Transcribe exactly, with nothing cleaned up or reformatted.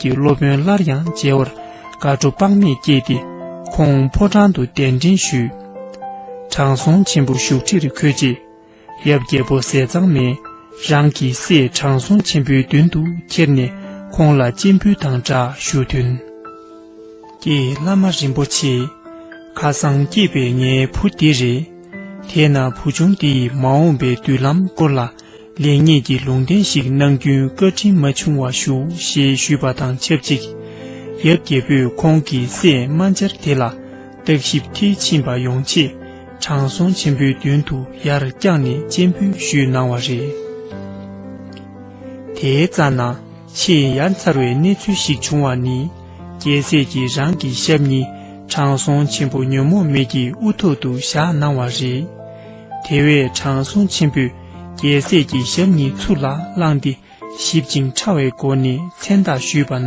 ཀྱི་སློབ་དཔོན་སླར་ཡང་མཇལ་བར་དགའ་སྤྲོ་དཔག་མེད་སྐྱེས་ཏེ། ཁོང་ཕོ་བྲང་དུ་གདན་འདྲེན་ཞུས། དྲང་སྲོང་ཆེན་པོ་བཞུགས་ཁྲིར་འཁོད་རྗེས། ཡབ་རྒྱལ་པོ་ཟས་གཙང་མས་རང་གི་སྲས་དྲང་སྲོང་ཆེན་པོའི་མདུན་དུ་ཁྱེར་ནས་ཁོང་ལ་སྤྱན་འབུལ་དང་སྦྲགས་ཞུ་དོན། ཀྱེ་བླ་མ་རིན་པོ་ཆེ། ཁ་སང་སྐྱེས་པའི་ངའི་བུ་འདི་རེད། དེས་ན་བུ་ཆུང་འདི་ཡི་མ་འོངས་པའི་མདུན་ལམ་སྐོར་ལ་ལེགས་ཉེས་ཀྱི་ལུང་བསྟན་ཞིག་གནང་རྒྱུའི་བཀའ་དྲིན་མ་ཆུང་བ་ཞུ་ཞེས་ཞུས་པ་དང་ཆབས་ཅིག། ཡབ་རྒྱལ་པོས་ཁོང་གི་སྲས་སྨན་ལྕར་དེ་ལ་བརྟག་ཞིབ་མཐིལ་ཕྱིན་པ་ཡོང་ཆེད་དྲང་སྲོང་ཆེན་པོའི་མདུན་དུ་ཡར་བརྐྱངས་ནས་སྤྱན་འབུལ་ཞུས་གནང་བ་རེད། དེའི་རྩ་ན་ཆེས་ཡ་མཚར་བའི་གནས་ཚུལ་ཞིག་བྱུང་བ་ནི། རྒྱལ་སྲས་ཀྱིས་རང་གི་ཞབས་གཉིས་དྲང་སྲོང་ཆེན་པོ་ཉོན་མོངས་མེད་ཀྱི་དབུ་ཐོག་ཏུ་བཞག་གནང་བ་རེད། དེ་བས་དྲང་སྲོང་ཆེན་པོས་རྒྱལ་སྲས་ཀྱི་ཞབས་གཉིས་ཚུར་ལ་བླངས་ཏེ་ཞིབ་ཅིང་ཕྲ་བའི་སྒོ་ནས་མཚན་རྟགས་ཞུས་པ་